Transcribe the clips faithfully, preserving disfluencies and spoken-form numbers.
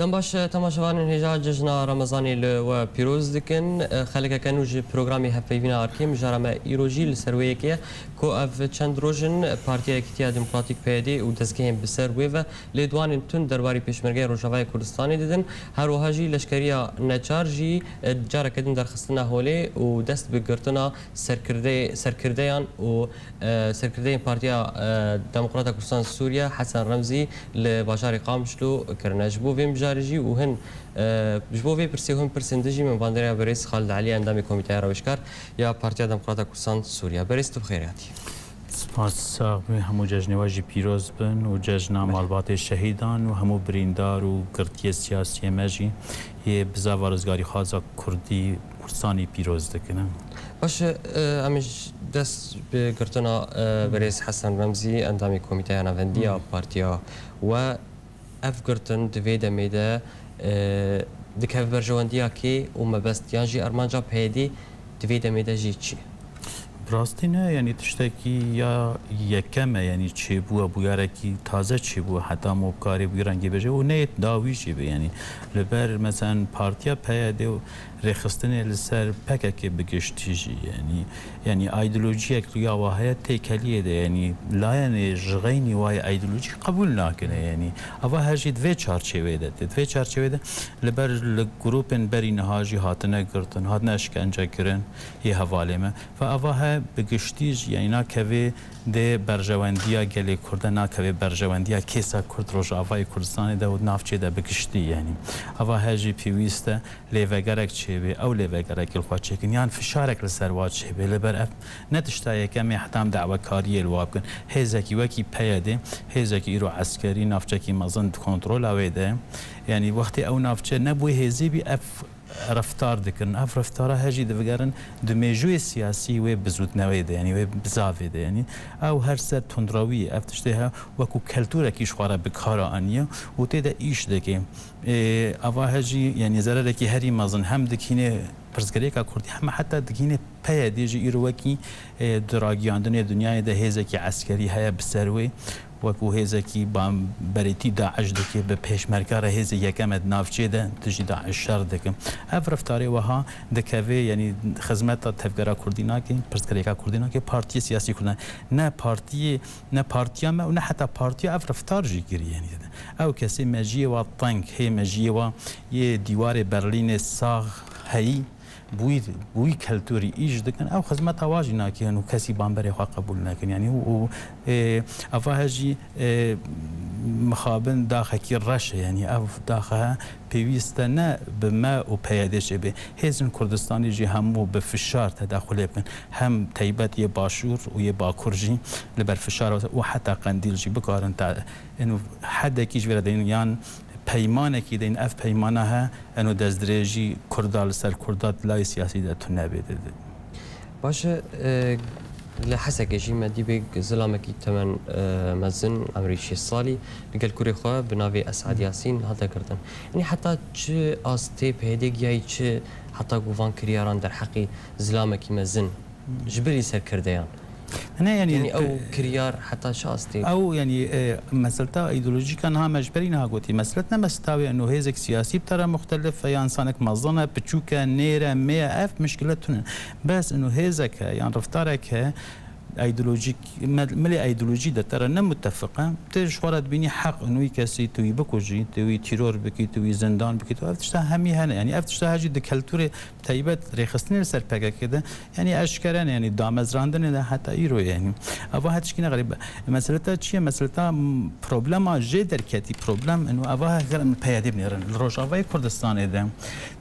Dem baş, temaşevanên hêja cejna Remezanê li we pîroz dikin. Xelekeke nû ji programê hevpeyvîna Arkê, mijara me îro jî li ser wê yekê ye ku ev çend roj in Partiya Yekîtiya Demokratîk P Y D û dezgehên bi ser wê ve lêdwanên tund derbarî Pêşmergeyên Rojavayê Kurdistanê didin. Her wiha jî leşkeriya neçar jî, e, careke din derxistina holê û dest bi girtina serkirdeyê-, serkirdeyan û, e, serkirdeyên Partiya, e, Demokrata Kurdistan Sûriye Hesen Remzî li bajarê Qamişlo kirine. Ji bo vê mijarê jî û hin, e, ji bo vê pirsê û hin pirsên din jî min banderiya berêz Xalid Elî, endamê Komîteya Rewişkar ya Partiya Demokrata Kurdistan Sûriye. Berêz, tu bi xêrê hatî. Spas, sax bî. Hemû cejnê we jî pîroz bin û cejna malbatê şehîdan û hemû birîndar û girtiyê siyasiyê me jî yê bizava rizgarîxwaza Kurdî, Kurdistanî pîroz dikin. Baş e, em ê ji dest bi girtina, e, berêz Hesen Remzî, endamê Komîteya Navendî ya Partiya we, ev girtin di vê demê de, e, dikeve berjewendiya kê û mebest, yan jî armanca P Y D di vê demê de jî çi ye? Bi rastî ne, yanî tiştekî ya yekem e, yanî çêbûye, bûyerekî taze çêbûye, heta mobkarê bû rengê bêje û neyê dawî jî be, yanî li ber, meselen, Partiya P Y D û rêxistinê li ser P K K bi giştî jî, yanî, yanî aydolojiyek ya wa heye têkeliyê de, yanî layenê ji xeynî wayê aydolojî qebûl nakine, yanî ava her jî di vê çarçêvê de tê. Di vê çarçêvê de li ber li grûpên berî niha jî hatine girtin, hatine eşkence kirin yê hevalê me. Ve ava he bi giştî jî, yanî nakevê dê berjewendiya gelê Kurd de, nakevê berjewendiya kêsa Kurd Rojavayê Kurdistanê de û navçê de bi giştî, yanî ava he jî pêwîst e lêvegerek çêbê, ew lêvegerekê li xwe çêkin, yan fişarek li ser wa çêbê. Li ber ev ne tişta yekem e heta em dawekariyê li wa bikin. Hêzekî wekî P Y D, hêzekî îro eskerî, navçekî mezin di kontrola wê de. Yanî wextê ew navçe ne bi wê hêzê bî, ev reftar dikin. Ev reftara he jî divigerin di mêjûyê siyasî wê bizûtnewê de, yanî wê bizavê de. Yanî ew her ser tundrewî, ev tiştê he wekû keltûrekî ji xwe re bi kar aniye û tê de îş dike. Ê, ava he jî, yanî zererekî herî mezin hem dikînê pirsgirêka Kurdî, hem heta dikînê P Y D jî îro wekî, ê, di ragiyandinê dinyayê de hêzekî eskerî heye bi ser wê, wekû hêzekî bamberîtî DAIŞ dike, bi pêşmerge re hêzê yekem e di navçê de dijî DAIŞ şer dike. Ev reftarê wiha dikeve, yanî xizmeta tevgera Kurdî nake, pirsgirêka Kurdî nake, partiyê siyasî Kurdan. Ne partiyê, ne partiya me û ne heta partiya ev reftar jî kiriye, yanî. Ew kesê mejiyê wa teng hê, mejiyê wa yê dîwarê Berlînê sax heyî, bi wî, bi wî keltûrî îş dikin, ew xizmeta wa jî nakin û kesî bamberê xwe qebûl nakin. Yanî û, û, ê, eva he jî, ê, mixabin daxekî reş e. Yanî ev daxe pêwîst e ne bi me û P Y D çêbe. Hêzên Kurdistanî jî hemû bi fişar tedexulê bikin. Hem teybet yê Başûr û yê Bakur jî li ber fişar û heta Qendîl jî bikarin te, ên hedekî ji vê re deyin yan peymanekî deyin, ev peymana he, eno destdirêjî Kurda li ser Kurda di layê siyasî de tune bê de. Baş e, e, li Hesekê jî me dî bê zilamekî temen, e, mezin, emrî şêst salî, li gel kurê xwe bi navê Esad Yasîn hate girtin. Yanî heta çi astê P Y D giyayî, çi heta ku van kiryaran derheqî zilamekî mezin ji bilî serkirdeyan? Ne, yanî, yanî ew kiryar heta çi astê? Ew, yanî, e, meselta îdeolojîk a niha me ji berî niha gotî. Meselet ne meselta wê, eno hêzek siyasî bi te re muxtelif e, ya însanek mezin e, piçûk e, nêr e, mê ye, ev mişkile tune. Bes eno hêzek e, yan reftarek e, îdeolojîk, me-, milê îdeolojî de te re ne mutefiq e, tu ji xwe re dibînî heq eno wî kesî tu wî bikujî, tu wî tîror bikî, tu wî zindan bikî, tu ev tişta hemî hene. Yanî ev tişta he jî di keltûrê Teybet rêxistinê li ser P K K de, yanî eşkere ne, yanî damezrandinê de heta îro ye, yanî. Eva her tişkî ne xerîb e. Meseleta çi ye? Meseleta, m, problema jê derketî, problem, eno eva heger em li P Y D binêrin. Li Rojavayê Kurdistanê de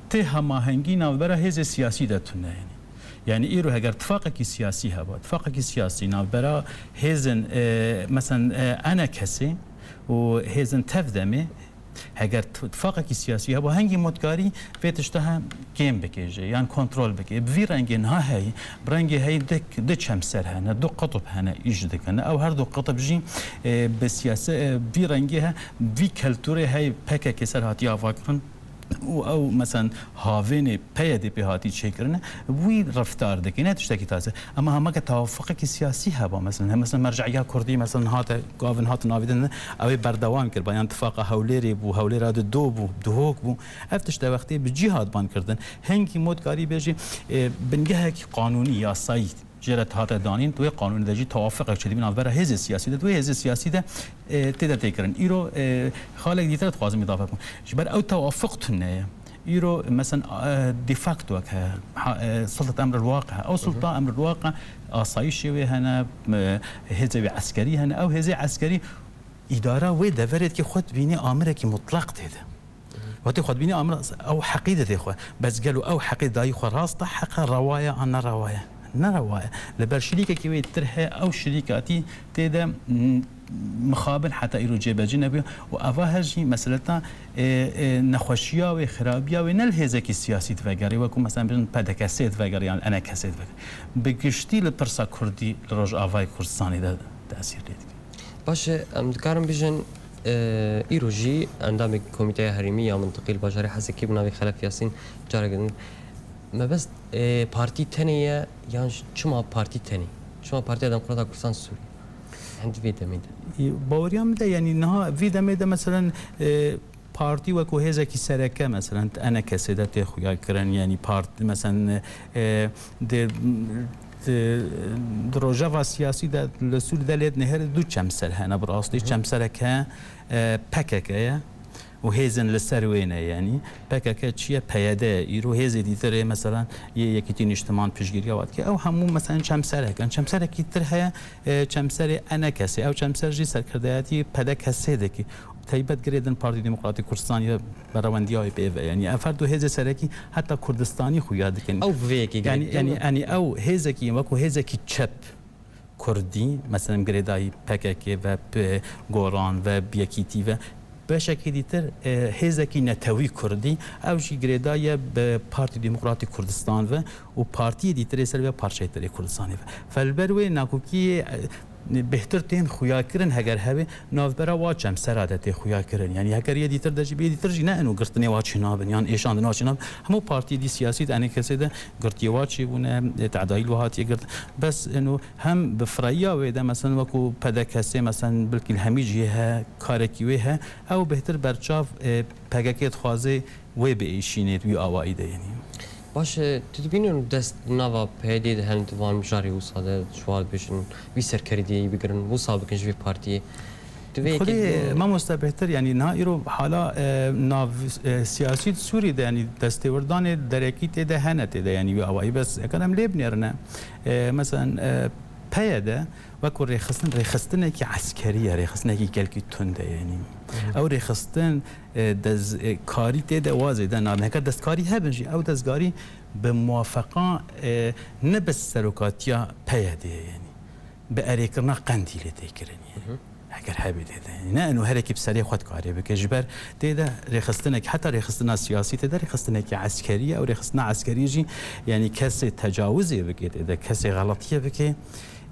tê hemahengî navbera hêzê siyasî de tune, yanî. Yanî îro heger tifaqekî siyasî heba, tifaqekî siyasî navbera hêzên, e, meselen, e, ENKSê û hêzên tevdemê, Heger t-, tifaqekî siyasî heba, hengî motkarî vê tişta he kêm bike jê, yan kontrol bike. Bi vî rengê niha heyî, bi rengê heyî di, di çemser hene, du qutb hene, îş dikin. Ew her du qutb jî, e, bi siyase-, e, vî rengê he, vî keltûrê hey P K K ser hatiye avakirin. û ew, meselen, havênê P Y D pê hatî çêkirine, wî reftar dike, ne tiştekî taze. Ema hema ke tewafuqekî siyasî heba, meselen, he, meselen, merce'iya kurdî, meselen, hate, gavin hat navî din, ew ê berdewam kir, ba, yan tifaqa Hewlêrê bû, Hewlêra di do bû, Duhok bû. Ev tişte wextê bi cî hat ban kirdin. Hingî mod karî bêjî, e, bingehekî qanûnî, yasayî jê re hate danîn, di wê qanûnê de jî tewafuqek çêdibî navbera hêzê siyasî de, di wê hêzê siyasî de, e, tê de tê kirin. Îro, e, xalek dîtir dixwazim îdafe bikim. Ji ber ew tewafuq tune ye. Îro, meselen, e, de facto heye, ha, e, sulta emr el-waqi heye. Ew sulta emr el-waqi, asayîşê wê hene, e, hêzê wê eskerî hene. Ew hêzê eskerî îdara wê deverê dikê xwe dibînî amirekî mutlaq tê de. Wextê xwe dibînî amir ew heqî didê xwe. Bes gelo ew heqî dayî xwe rast e, heq e, rewa ye an ne rewa ye? Ne rewa ye. Li ber şirîkekî wê tir heye, ew şirîkatî tê de, m-, mixabin heta îro cêbecî nebûye û eva her jî meseleta, e, e, nexweşiya wê, xirabiya wê ne li hêzekî siyasî divegerê, wekû mesela bêjin P D K S divegerê yan N K S divegerê. Bi giştî li pirsa kurdî li Rojavayê Kurdistanê de tesîr lê dike. Baş e, em dikarin bijin, e, îro jî endamê Komîteya Herêmî ya Mintiqî li bajarê Hesekê bi navê Xelef Yasîn careke din. Mebest, e, partî tenê ye yan j-, çima partî tenê? Çima Partiya Demokrata Kurdistan Sûrî? Hend vê demê de. Baweriya min de, yanî niha vî demê de, meselen, e, partî wekû hêzekî sereke, meselen, di N K S de tê xuya kirin, yanî partî, meselen, e, di, di, di rojeva siyasî de li Sûrî de lê dinêre du çemser hene. Bi rastî çemserek heye, e, P K K ye û hêzên li ser wê ne, yanî P K K çi ye? P Y D ye. Îro hêzê dîtir ê, meselen, yê Yekîtî Nîştiman piştgiriya wan dike. Ew hemû, meselen, çemserek in. Çemserekî tir heye, e, çemserê N K S. Ew çemser jî serkirdayetî P D K S dike. Taybet girê din Partî Demokratîk Kurdistanê ve berewendiya wê pê ve. Yanî ev her du hêzê serekî heta Kurdistanî xuya dikin. Ew bi vê yekê girê Yanî, didin yanî, mi? yanî ew hêzekî wekû hêzekî çep kurdî, meselen girêdayî P K K ve p-, Goran ve bi Yekîtî ve beşekî dîtir, e, hêzekî netewî kurdî, ew jî girêdayî ye bi Partî Demokratîk Kurdistan ve û partiyê dîtirê ser ve parçeyê tirê Kurdistanê ve. Fe li ber wê nakokiyê, e, bêhtir tên xuyakirin heger hebe, navbera wa çemsera de tê xuyakirin. Yanî heger yê dîtir de jî bê dîtir jî ne eno girtinê wa çênabin, yan êşandin wa çênabin. Hemû partiyê dî siyasî di N K S de girtiyê wa çêbûne, e, tedayî li wa hatiye girt. Bes eno hem bi fireyiya wê de, meselen, wekû P D K S, meselen, bilkî hemî cihê he, karekî wê he, ew bêhtir berçav, e, P K K dixwaze wê biêşînê di wî awayî de, yanî. Baş e, tu dibînin dest nava P Y D de hene di van mijarê wisa de, ji wan dibêjin, wî serkerediyê bigirin, wisa bikin ji vê partiyê. Tu vê Xwedê yekê mamoste bêhtir, yanî niha îro hala, e, nav, e, siyasî di Sûrî de, yanî destêwerdanê derekî tê de hene tê de, yanî wî awayî. Bes eger em lê binêrine, e, meselen, e, P Y D wekû rêxistin, rêxistinekî eskerî ye, rêxistinekî gelkî tund e, yanî. Ew rêxistin, e, dez-, e, karî tê de wa zêde nabin. Heger destkarî hebin jî, ew destkarî bi muwafeqa, e, ne bi serokatiya P Y D ye, yanî bi erêkirina Qendîlê tê kirin, yanî. Heger hebê tê de. Ne eno herekî bi serê xwe dikarê bike. Ji ber tê de rêxistinek, heta rêxistina siyasî tê de rêxistinekî eskerî ye. Ew rêxistina eskerî jî, yanî kesê tecawizê bike tê de, kesê xeletiyê bike,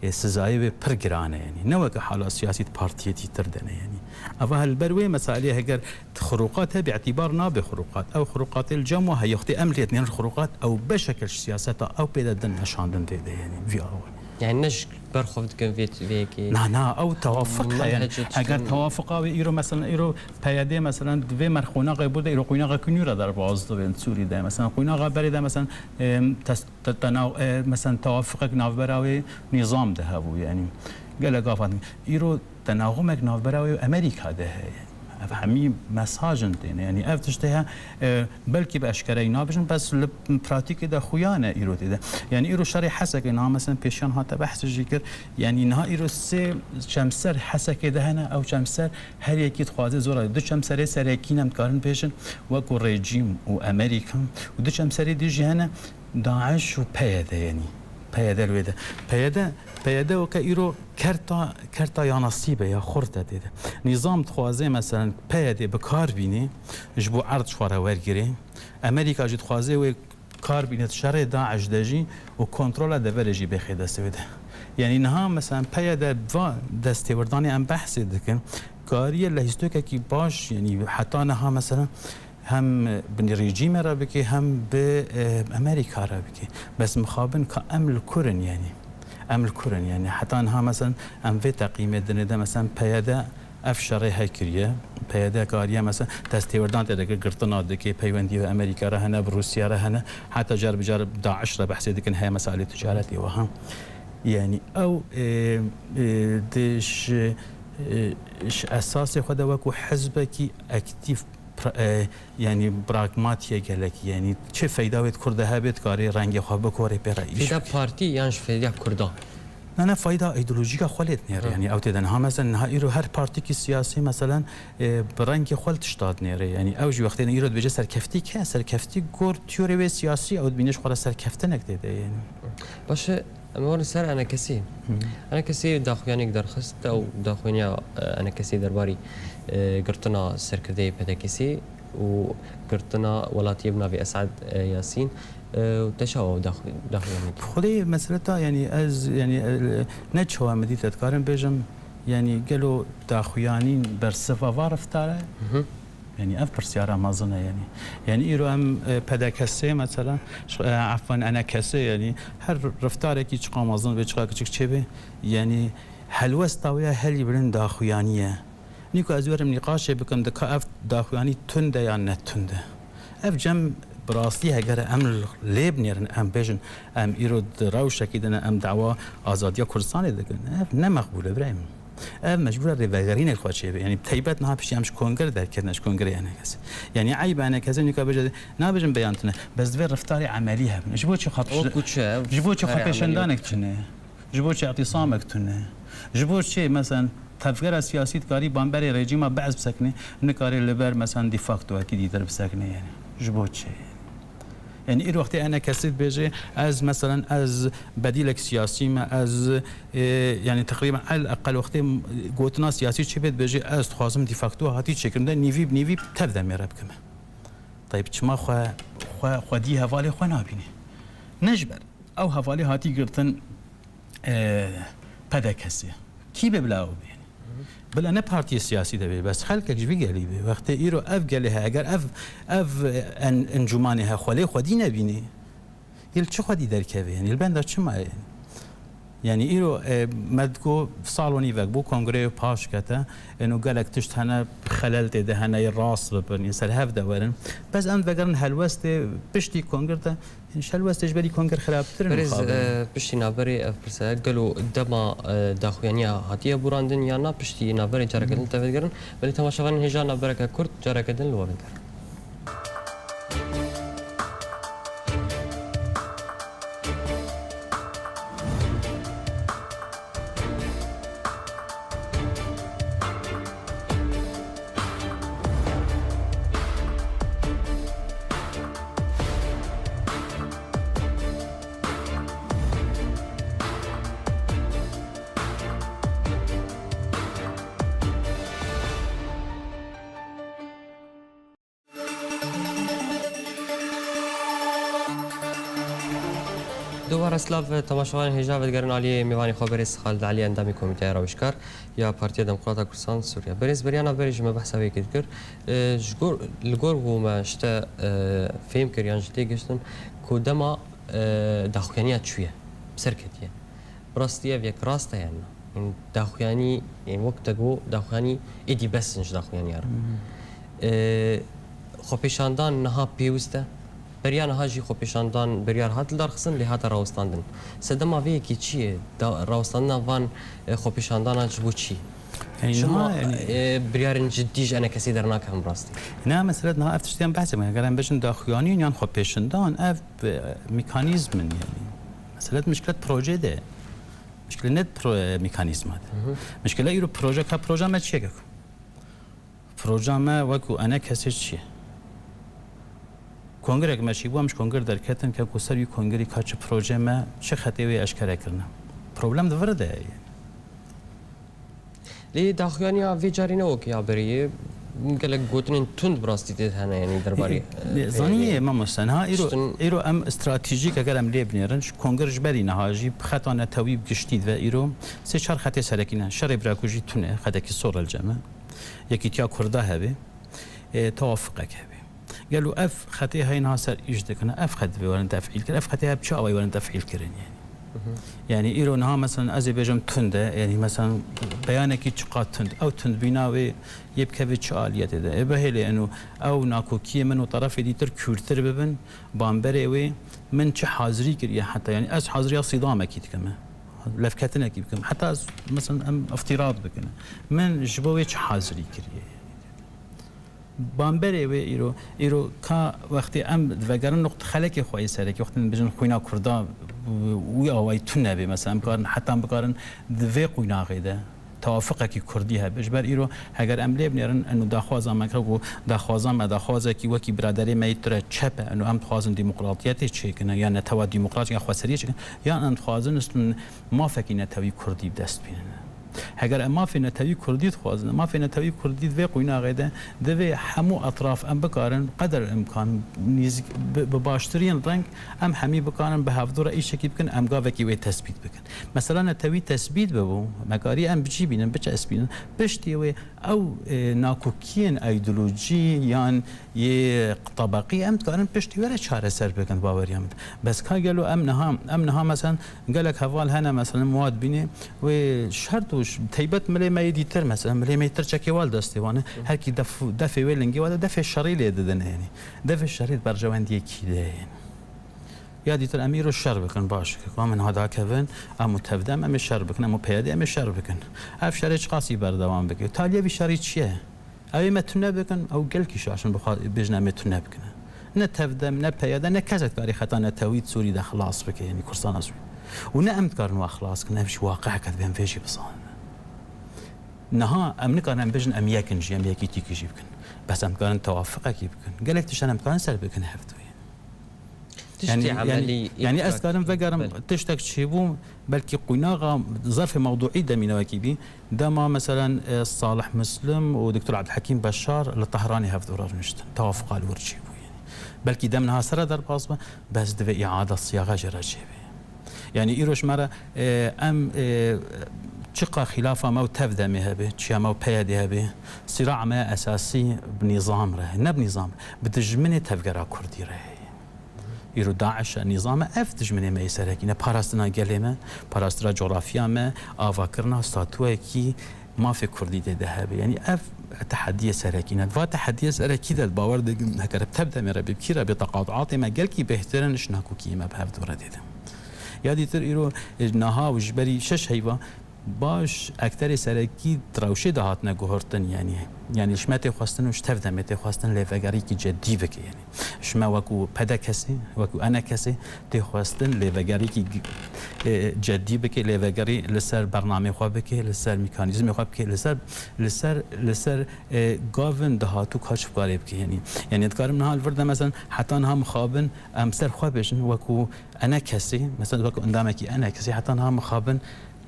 e, sizayê wê pir giran e, yanî. Ne weke hala siyasî di partiyê dîtir de ne, yanî. Eva hel ber wê meseleyê heger xurûqat hebe, îtîbar nabe xurûqat. Ew xurûqatê li cem wa heye, wextê em lê dinêrin xurûqat, ew beşek ji siyaseta ew pê de din neşandin tê de, yanî vî awa. Yani ne ji ber xwe dikin vê, vê yekê. Na, na, ew tewafiq heye. Menhecê Eger tiştin tewafiqa wê îro, mesela, îro P Y D, mesela, di vê merxonaxê bû de, îro qoynaxekî nû re derbas dibin Sûrî de. Mesela, qoynaxa berê de, mesela, em, tes-, te-, te nav-, e, mesela, tewafiqek navbera wê nîzam de hebû, yani. Gelek gav hatin. Îro tenaxumek navbera wê û Amerîka de heye. Ev hemî mesajin têne. Yani ev tiştê he, e, belkî bi eşkereyî nabijin, bes li pratîkê de xuya ne îro tê de. Yani îro şerê Hesekê niha, mesela, pêşiyan hate behs jî kir. Yani niha îro sê çemser Hesekê de hene, ew çemser her yekî dixwaze zora. Du çemserê serekî ne em dikarin bêjin, wekû rejîm û Amerîka. Û du çemserê dî jî hene, DAIŞ û P Y D, yanî. P Y D li wê de. P Y D, P Y D weke îro kerta, kerta ya nesîbe ya xurt e tê de. Nîzam dixwaze, meselen, P Y D bi kar bînê, ji bo erd ji xwe re wergirê. Amerîka jî dixwaze wê kar bîne di şerê DAIŞ de jî û kontrola deverê jî bêxê destê wê de. Yanî niha, meselen, P Y D va destêwerdanê em behsê dikin, kariye lehîstokekî baş, yanî heta niha, meselen, Hem bi rejîmê re bike, hem bi, e, Amerîka re bike. Bes mixabin ka em li kur in, yanî. Em li kur in, yanî. Heta niha, mesela, em vê teqîmê dinê de, mesela, P Y D ev şerê hekiriye. P Y D kariye, mesela, destêwerdan tê dike, girtina dike, peywendî bi Amerîka re hene, bi Rûsya re hene. Heta car bi car DAIŞ re behsê dikin, heye, mesela, alî ticaretê wiha. Yanî, ew, e, e, di ji, e, ji esasê xwe de wekû hizbekî aktîf pra-, e, yanî pragmatî ye gelekî, yanî çi feyda wê di Kurda hebe, dikarê rengê xwe bikore pê re îş Feyda bike. Partî yan ji feyda Kurda? Ne, ne, fayda îdeolojîka xwe lê dinêre. Hı. Yanî ew tê de niha, mesela niha îro her partîkî siyasî, mesela, e, bi rengê xwe li tişta dinêre. Yanî ew jî wextê îro dibêje serkeftî ke, serkeftî gor tîyorê wê siyasî, ew dibîne ji xwe re serkeftinek tê de, yanî. Baş e, Em werin ser enekesî. Hı. Enekesî daxuyaniyek derxist, ew daxuyaniya, e, enekesî derbarî, e, girtina serkirdeyê P D K'sî û girtina welatiyê bi navê Esad, e, Yasîn, e, û te çawa daxu-, daxuyaniyek? Xwedê mesele ta, yanî ez, yanî, e, ne çawa min dît, ez dikarim bêjim, yanî gelo daxuyanîn bersiva va reftare? Hı hı. Yanî ev pirsyara mezin e, yanî. Yanî îro em, e, P D K'sê mesela, ş-, e, efwen, enekesê, yanî her reftarekî çiqa mezin be, çiqa kiçik çêbe, yanî helwesta wê ya herî bilind daxuyanî ye. Nîko ez werim nîqaşê bikim, dika ev daxuyanî tund e yan ne tund e. Ev cem bi rastî hegere em lê binêrin, em bêjin, em îro di rewşekî de ne, em dawa azadiya Kurdistanê dikin. Ev ne meqbûl e, birayê min. Ev mecbûr e rêvegerînek xwe çêbe. Yanî bi teybet niha piştî em ji kongre derketine, ji kongreyê enekesê. Yanî eyb e enekesê nîka bêje, nabêjim beyan tune, bes divê reftarê emelî hebin. Ji bo çi xwe O pişt-, kuçe, ji bo çi xwe reftarê emelî pêşendanek kuçe. Tune? Ji bo çi îtîsamek tune? Ji bo çi, mesela, tevgera siyasî dikarî bamberê rejîma Be'es bisekine, nikare li ber, mesela, de factoyekî dîtir bisekine, yanî? Ji bo çi? Yanî îro wextê enekesî dibêje, ez, mesela, ez bedîlek siyasî me, ez, e, yanî teqrîben el eqel wextê gotina siyasî çê bê dibêje, ez dixwazim de facto hatî çêkirin de nîvî bi nîvî tev demê re bikime. Tayîb çima xwe, xwe, xwedî hevalê xwe nabîne? Ne ji ber ew hevalê hatî girtin, e, P D K'sê. Kî bê bila ew bê? Bila ne partiyê siyasî de bê, bes xelkek ji vî gelî bê. Wextê îro ev gelê heye, eger ev, ev en-, encûmanê he xwe lê xwedî nebînê, yê li çi xwedî derkevê? Yanî li benda çi maye? Yanî îro, e, me digo sal û nîvek bû, kongreyê paş kete, êno gelek tişt hene, xelel tê de hene, yê rast bibin, yê ser hev de werin. Bes em vegerin helwestê piştî kongir de, Şelwestê ji berî konger xirabtir in Berêz, mixabin. E, piştî navberê ev pirse, gelo dema, e, daxuyaniya hatiye borandin yan na piştî navberê careke din tevdigerin? Belê temaşevanên hêja navbereke kurt careke din li we vegerin. Dubare silav, temaşevanên hêja vedigerin aliyê mêvanê xwe berêz Xalid Elî, endamê Komîteya Rewişkar ya Partiya Demokrata Kurdistan Sûriye. Berêz beriya navberê ji me behsa vê yekê dikir. E, ji gor, li gor ku me ji te, e, fêm kir yan ji tê giştin ku dema, e, daxuyaniya çûye, bi ser ketiye. Bi rastî ev yek rast e yan na? Ên daxuyanî, ên wek te got, daxuyanî êdî bes in ji daxuyaniya re. Hı hı. Ee, xwepêşandan niha pêwist e. Beriya niha jî xwepêşandan biryar hat lidarxistin, lê hate rawestandin. Sedema vê yekê çi ye? Da, rawestandina van, e, xwepêşandana ji bo çi? Yanî Çima, niha, yanî e, biryarên ciddî ji enekesê dernakevin bi rastî? Niha mesele niha ev tiştê em behsê me. Eger em bêjin daxuyanî yan xwepêşandan, ev, e, mekanîzm in yanî. Mesele mişkilet proje de. Mişkile ne pro-, mekanîzma de. Hı hı. Mişkile îro proje ka proja me çi ye? Proja me wekû enekesê çi ye? Kongrek me çî bû, em ji kongir derketin ke ku ser wî kongirî ka çi proje me, çi xetê wê eşkere kirine. Problem di vir de ye. Lê daxuyaniya vê carî ne wek ya berê ye. Gelek gotinên tund bi rastî tê hene, yanî derbarê, Lê, e, zanî vê ye, mamoste, niha îro, tiştin îro em stratejîk eger em lê binêrin, ji kongir ji berî niha jî bi xeta netewî bi giştî ve îro sê çar xetê serekî ne. Şerê birakujî tune, xetekî sor el cem e. Yekîtiya Kurda hebe, e, tewafiqek hebe. Gelo ev xetê hey niha ser îş dikin, ev xet divê werin tefîl kirin, ev xetê ev çi awayî werin tefîl kirin yani? Hı hı. Yani îro niha mesela ez ê bêjim tund e, yani mesela beyanekî çiqa tund, ew tundbîna wê yê bikeve çi aliyetê de? Ê bihêlê eno ew nakokiyê min û terefê dîtir kûrtir bibin, bamberê wê min çi hazirî kiriye heta, yani ez haziriya sîdamekî dikime, levketinekî bikim, heta ez mesela em îftîrat bikine, min ji bo wê çi hazirî kiriye? Bamberê wê îro, îro ka wextê em divegerin nuqt xelekê xwe yê serekî, wextê em bijin xwîna Kurda wî awayî tune bê, mesela em bikarin, heta em bikarin di vê quînaxê de tewafiqekî Kurdî hebe. Ji ber îro heger em lê binêrin, eno daxwaza me ku daxwaza me, daxwazekî wekî biraderê me yê tire çep e, eno em dixwazin demokratiyetê çêkine, ya netewa demokrat ya xweseriyê çêkine, yan em dixwazin mafekî netewî Kurdî bi dest bînin. Heger em mafê netewî Kurdî dixwazin, mafê netewî Kurdî di vê quînaxê de divê hemû etraf em bikarin qeder imkan nîzik bi, bi baştirîn reng em hemî bikarin bi hevdû re îşekî bikin, em gavekî wê tesbît bikin. Mesela netewî tesbît bibû, me karî em bi cî bînin, biçespînin. Piştî wê ew, e, nakokiyên îdeolojî yan yê tebeqî em dikarin piştî were çareser bikin, baweriya min. Bes ka gelo em niha, em niha mesela gelek heval hene, mesela min wa dibînê wê şert û ş-, teybet milê me yê dîtir, mesela milê me yê tir çekê wa li destê wan e. Hı. Herkî def-, defê wê lingê wa de, defê şerî lê didin, yani. Defê şerî di berjewendiyê kî de ye, yani. Ya dîtir em îro şer bikin, baş, ka min niha dakevin, em û tevdem em ê şer bikin, em û peyedê em ê şer bikin. Ev şerê çiqasî berdewam bike? Taliyê vî şerî çi ye? Ew ê me tune bikin, ew gelkî şaş in bixwa-, bêjin em ê tune bikine. Ne tevdem, ne peyede, ne kesek dikarî xeta netewî Sûrî de xilas bike, yanî Kurdistana Sûrî. Û ne em dikarin wa xilas bikin, ev jî waqihek e, divê em vê jî bizanin. Niha em nikarin em bêjin em yek in jî, em yekîtîkî jî bikin. Bes em dikarin tewafiqekî bikin. Gelek tiştan em dikarin ser bikin hevdûyê. Tiştê Yani, emelî, yani, yani ez îdrak karim vegerim, belê, tiştek çêbû, belkî quînaxa zerfê mewduî demînewekî bî. Dema meselen, e, Salih Muslim û Doktor Abdulhekîm Beşar li Tehranê hevdû re rûniştin. Tewafuqa li wir çêbû yani. Belkî dem niha sere derbas be, bes divê îada siyaxa jê re çêbe. Yani îro ji me re, e, em, e, çiqa xîlafa me û tevdemê hebe, çiya me û peyedê hebe, sîra me esasî bi nîzam re, ne bi nîzam, bi dijminê tevgera Kurdî re heye. Îro DAIŞ e, nîzam e, ev dijminê me yê serekî ne. Parastina gelê me, parastina coxrafiya me, avakirina statûyekî mafê Kurdî tê de hebe. Yanî ev tehediyê serekî ne. Va tehediyê serekî de bawer dikim, heger bi tev demê re bê, bi kî re bê, teqatuatê me gelkî bêhtir in, ji nakokiyê me bi hev dû re tê de. Ya dîtir îro, e, niha û ji berî şeş heyva, Baş, ekterê serekî di rewşê de hatine guhertin, yanî, yanî ji me tê xwestin û ji tev demê tê xwestin lêvegerîkî cedî bike, yanî ji me wekû P D K'ê, wekû E N K'ê tê xwestin lêvegerîkî, e, cedî bike, lêvegerî li ser bernameyê xwe bike, li ser mekanîzmê xwe bike, li ser, li ser, li ser, e, gavin dahatû ka çi bikarê bike, yanî, yanî dikarim niha li vir de, mesela, heta niha mixabin em ser xwe bêjin wekû E N K'ê, mesela wekû endamekî E N K'ê, heta niha mixabin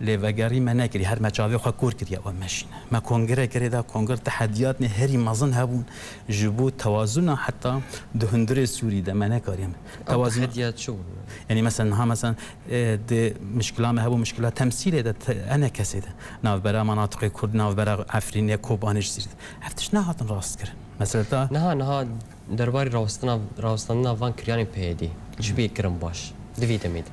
lêvegerî me nekirî, her me çavê xwe kor kiriye, ew meşîne. Me kongre kirê de, kongre tehediyatnê herî mezin hebûn ji bo tewazuna heta di hundirê Sûrî de me nekariye. Ew tewazun- tehediyat çi bûn? Yanî mesela niha mesela, e, di mişkila me hebû, mişkila temsîlê de, te-, E N K'ê de. Navbera menatiqê Kurd, navbera Efrînê, Kobanê ji Sûrî de. Ev tişt nehatin rastkirin. Mesela ta Niha, niha derbarê rawestina, rawestandina van kiryanên P Y D'ê çi bê kirin baş di vê demê de?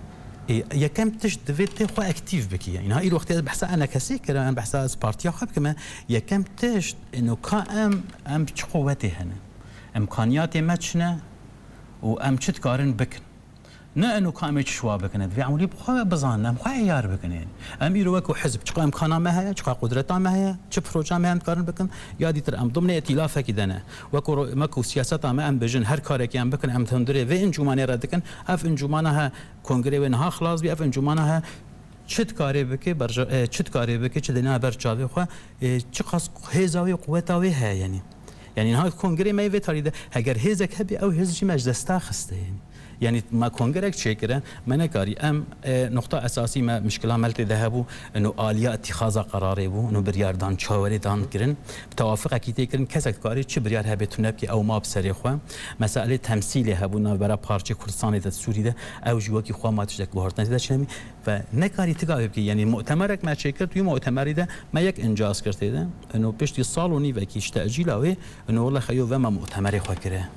Ê, yekem tişt divê tê xwe aktîf bikî. Yanî, ha, îro wextê ez behsa E N K'ê kirim, em behsa ez partiya xwe bikime. Yekem tişt, ino ka em, em çi quwetê hene? Îmkaniyatê me çi ne? Û em çi dikarin bikin? Ne eno ka em ê çi şiwa bikine. Divê em wî bi xwe bizanin, em xwe eyar bikine. Em îro wekû hizb çiqa îmkana me heye, çiqa qudreta me heye, çi proja me heye em dikarin bikin, ya dîtir em dimnê îtîlafekî de ne. Wekû ro-, wekû siyaseta me em bijin, her karekî em bikin, em hundirê vê encûmanê re dikin. Ev encûmana he, kongrê wê niha xilas bî, ev encûmana he çi dikarê bike, berje-, e, çi dikarê bike, çi dêne ber çavê xwe, e, çiqas hêza wê, quweta wê heye, yanî. Yanî niha kongrê me yê vê tarî de, heger hêzek hebe, ew hêz jî me ji desta xiste, yanî. Yanî me kongrek çêkire, me nekarî. Em, e, nuqta esasî me, mişkila me li tê de hebû, ino aliya îtîxaza qerarê bû, ino biryardan, çawerêdan kirin, bi tewafiqekî tê kirin, kesek dikarê çi biryar hebe tune bike, ew ma bi serê xwe. Meselê temsîlê hebû, navbera parçeyê Kurdistanê de, Sûrî de, ew jî wekî xwe ma tiştek guhertin tê de çinemî. Ve nekarî tika wê bikî. Yanî mu'temerek me çêkir, wî mu'temerî de me yek incas kir tê de. Ino piştî sal û nîvekî ji tecîla wê, ino wele xeyo ve me mu'temerê xwe kire.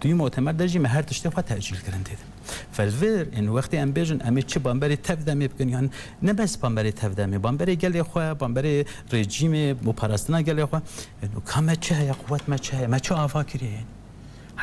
Di wî mutemer de jî me her tiştê xwe tecîl kirin tê de. Felvir, ên wextê em bêjin, em ê çi bamberê tevdemê bikin, yan ne bes bamberê tevdemê, bamberê gelê xwe, bamberê rejîmê, bo parastina gelê xwe. Ên ka me çi heye, quwet me çi heye, me çi ava kiriye?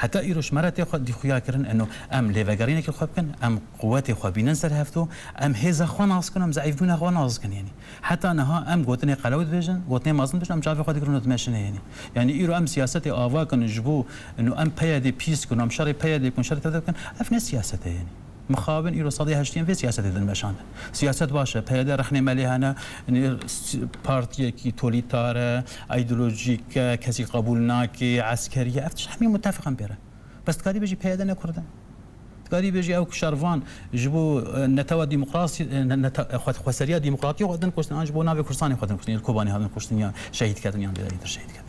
Heta îro ji me re tê xwe dîxuya kirin, eno em lêvegerînekê xwe bikin, em quwetê xwe bînin ser hevdo, em hêza xwe nas kin, em zeîfbûna xwe nas kin, yanî. Heta niha em gotinê qelew dibêjin, gotinê mezin dibêjin, em çavê xwe digirin û dimeşine, yanî. Yanî îro em siyasetê ava kin ji bo, eno em P Y D pîs kin, em şerê P Y D kin, şerê T D bikin, ev ne siyaset e, yanî. Mixabin îro sedê heştî em vê siyasetê din meşandin. Siyaset baş e, P Y D rexnê me lê hene, yanî s-, partiyekî tolîtar e, îdeolojîk e, kesî qebûl nake, eskerî ye, ev tişt hemî mutefiq in pê re. Bes dikarî bêjî P Y D ne Kurd e. Dikarî bêjî ew şervan ji bo, e, netewa demokrasî, e, ne-, nete-, e, xwe-, xweseriya demokratiyê xwe din kuştin, an ji bo navê Kurdistanê xwe din kuştin, li Kobanê hatin kuştin ya şehîd ketin yan bêdayî dir şehîd ketin.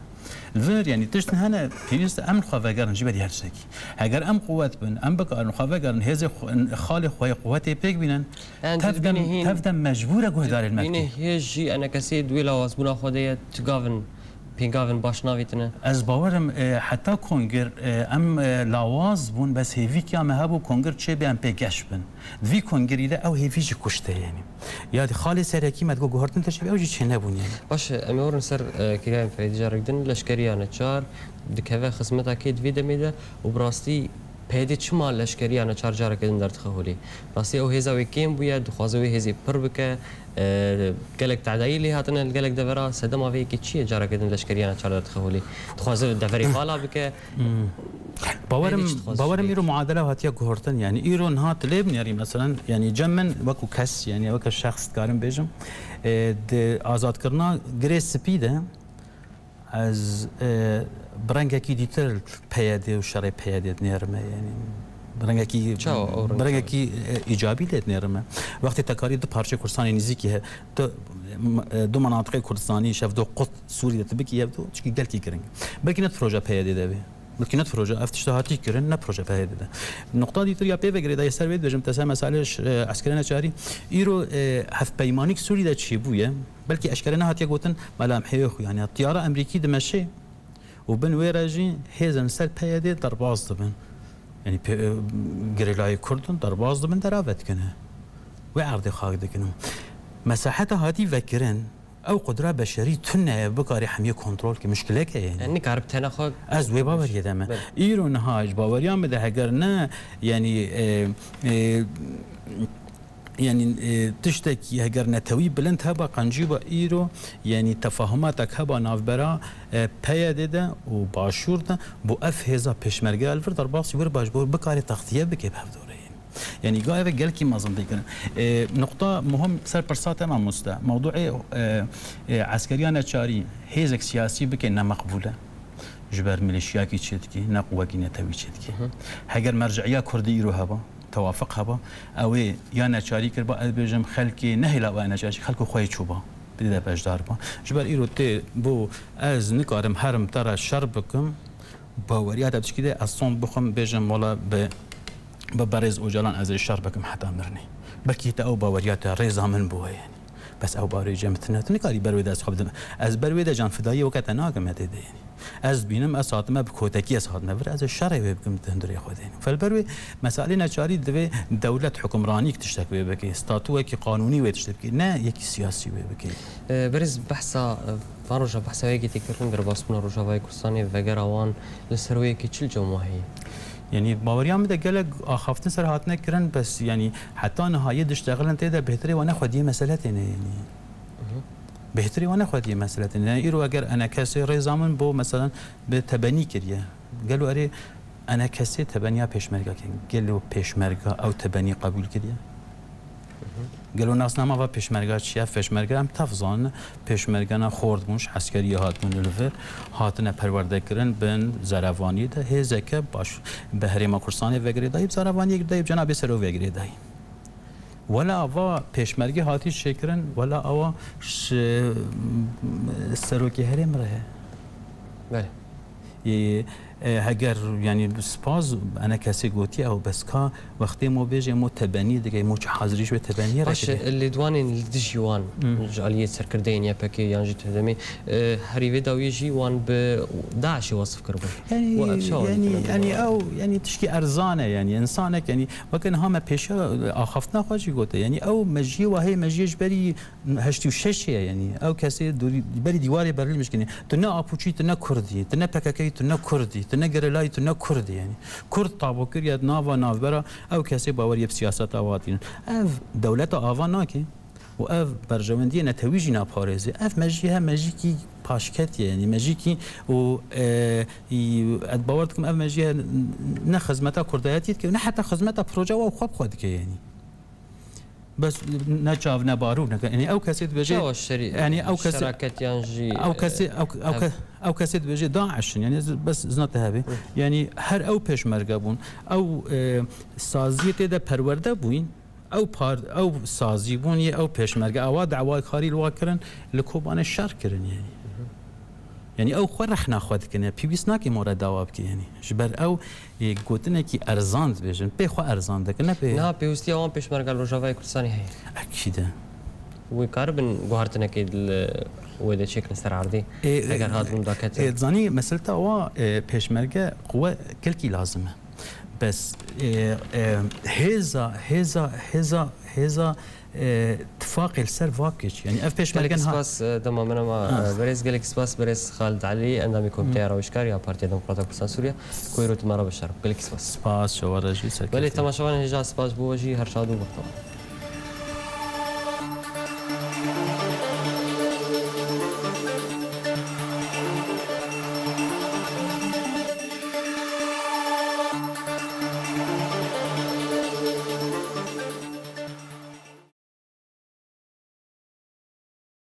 Li vir, yanî tiştin hene pêwîst e em li xwe vegerin ji berî her tiştekî. Heger em quwet bin, em bikarin xwe vegerin, hêzê xwe, xalê xwe yê quwetê pêk bînin, Em tev dem, dibîne hîn, tev dem mecbûr e guhdarên me dibîne bikî. Hêj jî enekesê di wê lawazbûna xwe de ye, tu gavin, pêngavin baş navîtine. Ez bawerim, e, heta kongir, e, em, e, lawaz bûn, bes hêvîkiya me hebû kongir çêbe em pê geş bin. Di vî kongirî de ew hêvî jî kuşte, yanî. Ya di xalê serekî me digot guhertin te çêbe, ew jî çênebûn, yanî. Baş e, em ê werin ser, e, kiryayên P Y D carek din, leşkeriya neçar dikeve xizmeta kê di vê demê de û bi rastî P Y D çima leşkeriya neçar careke din derdixe holê? Rastî ew hêza wê kêm bûye, dixwaze wê hêzê pir bike, e, gelek tedayî lê hatine li gelek devera, sedema vê yekê çi ye careke din leşkeriya neçar derdixe holê? Dixwaze deverê bala bike. Hmm. Bawerim, P Y D çi dixwaze bawerim çi îro bike? Muadele hatiye guhertin, yanî îro niha tu lê binêrî, meselen, yanî cem min wekû kes, yanî weke şexs dikarim bêjim, e, di azadkirina Girê Spî de, Ez, e, bi rengekî dîtir P Y D û şerê P Y D dinêrime, yanî bi rengekî, Çawa ew reng bi rengekî, e, îcabî lê dinêrime. Wextê te karî du parçeyê Kurdistanê nêzîkî he, tu, m-, e, du menatiqê Kurdistanî, şev do qut Sûrî de tu bikî, ev do çikî gelkî giring. Belkî ne proje P Y D de bê. Belkî ne proje, ev tişta hatî kirin, ne proje P Y D de. Nuqta dîtir ya pê ve girêdayî ser vê dibêjim, te ser meselê ş-, e, eskerê neçarî. Îro, e, hevpeymanîk Sûrî de çêbûye. Belkî eşkere nehatiye gotin, bela em hêvê xwe, yanî tiyara Emerîkî dimeşê û bin wê re jî hêzên ser P Y D derbas dibin. Yanî pê-, gerîlayê Kurd in derbas dibin, dera vedikine. Wê erdê xak dikine. Mesaheta hatî vekirin, ew qudra beşerî tune ye, bikarê hemiyê kontrol ke, muşkilek e, yanî. Yani nikare bi tena xwe Ez wê baweriyê de me. Belê. Îro niha ji baweriya min de heger ne, yanî, e, e, Yanî, e, tiştekî heger netewî bilind heba, qencî ba îro, yanî tefahumatek heba navbera, e, P Y D de û Başûr de, bo ev hêza pêşmergeya li vir derbasî wir baş bo bikare textiye bike bi hevdoreyê. Yanî ga eve gelkî mezin tê kirin. E, nuqta muhim ser pirsa te mamoste. Mewduê, e, e, eskeriya neçarî hêzek siyasî bike ne meqbûl e. Ji ber milîşiyakî çêdikî, ne quwekî netewî çêdikî. Hı hı. Heger merciya Kurdî îro heba, tewafiq heba, ew ê ya neçarî kirba, ez bêjim xelkê nehêla waya neçarî, xelkê xwe yê çûba, bidê de beşdar ba. Ji ber îro tê bo ez nikarim herim te re şer bikim, baweriya te tişkî de ez son bixwim bêjim wala bi, bi berêz Ocalan ez ê şer bikim heta mirinê. Belkî te ew baweriya te rêza min bû heye. Bes ew barê cem tune, tu nikarî ber wê de ez xwe bidim. Ez ber wê de canfidayî weke te nakim, me tê de, yanî. Ez bînim, ez hatime bi kotekî, ez hatime vir, ez ê şerê wê bikim di hundirê xwe de, yanî. Fel ber wê meselê neçarî divê dewlet hukimranîk tiştek wê bike, statuwekî qanûnî wê tiştek bike, ne yekî siyasî wê bike. E, berêz behsa, e, van roja behsa wê yekê tê kirin, derbasbûna Rojavayê Kurdistanê, vegera wan li ser wê yekê çi li cem wan heye? Yanî baweriya min de gelek axaftin ser hatine kirin, bes, yanî, heta niha yê diştexilin tê de bêhtirê wan ne xwediyê mesele têne, yanî. Mhm. Bêhtirê wan ne xwediyê mesele têne. Yanî îro eger enekesê rêza min bo, meselen, bi tebenî kiriye. Gelo erê enekesê tebeniya pêşmerge kiriye. Gelo pêşmerga ew tebenî qebûl kiriye? Gelo nasnama va pêşmerga çi ye? Pêşmerge em tev zanin, pêşmergena xort bûn, ji eskeriyê hatibûn li vir, hatine perwerdekirin bin zerevaniyê de, hêzeke baş bi Herêma Kurdistanê ve girêdayî, bi zerevaniyê girêdayî, bi cenabê serok ve girêdayî. Wela ava pêşmerge hatî çêkirin, wela awa ji serokê herêm re ye. Belê. Yê, E, heger, yanî, spas, ene kesê gotiye ew, bes ka wextê mo bêje, mo tebenî dike, mo çi hazirî ji wê tebeniyê re Baş e, dike. Lêdwanên li dijî wan, Hmm. ji aliyê serkirdeyên Y P G yan jî T D M'ê, e, herî vê dawiyê jî wan bi DAIŞê wesif kiribûn. Yanî, Û ev çawa yanî, dikine yanî dûmara? Ew, yanî, tişkî erzan e, yanî, însanek, yanî, weke niha me pêşiya axaftina xwe jî gote, yanî, ew mejiyê wahê mejiyê ji berî heştê û şeş ye, yanî ew kesê dûrî, berî dîwarê Berlîn mişkîne. Tu ne Apoçî, tu ne Kurd î, tu ne P K K yî, tu ne Kurd î, tu ne gerîlayî, tu ne Kurd î, yanî Kurd tabo kiriye nava navbera, ew kesê baweriyê bi siyaseta wan tînin. Ev dewleta ava nake û ev berjewendiyê netewî jî naparêze. Ev mejî he mejîkî paşketî ye, yanî mejîkî û, e, î, ez bawer dikim ev mejî he ne xizmeta kurdayetî dike, ne heta xizmeta projeya xwe bi xwe dike, yanî. Bes ne çav ne barû ne. Yanî ew kesê dibêje, Çawa şerî-, yanî ew kesê, şeraket yan jî, ew kesê, e, ew, ew ev ke-, ew kesê dibêje DAIŞ in. Yanî ez bes zina te hebe. Hı. Yanî her ew pêşmerge bûn. Ew, e, saziyê tê de perwerde bûyn. Ew par-, ew sazî bûn yê ew pêşmerge. Ewa dawa karî li wa kirin, li Kobanê şer kirin yanî. Hı hı. Yanî ew xwe rexna xwe dikine. Pêwîst nake more dawa bike yanî. Ji ber ew Ê, gotinekî erzan dibêjin. Pê xwe erzan dikin, ne pê Niha pêwistiya wan pêşmerga li Rojavayê Kurdistanê heye. Ekîd e. Wê karibin guhartinekê li wê de çêkin ser erdê. Ê, Heger ê, hatibûn daketin. Ê, zanî, meseleta wa, ê, pêşmerge quwe gelkî lazim e. Bes, ê, ê, hêza, hêza, hêza, hêza, e, tifaqê li ser va bikin. Yanî ev pêşmerge Gelekî niha spas, e, dema me nema, Ha. e, berêz, gelekî spas berêz Xalid Elî, endamê Komîteya Hı. Rewişkar ya Partiya Demokrata Kurdistan Sûriye, ku îro tu me re bi şerm. Gelekî spas. Spas, şewa re jî serkeftin. Belê, temaşevanên hêja spas bo we jî, her şad û bextewar.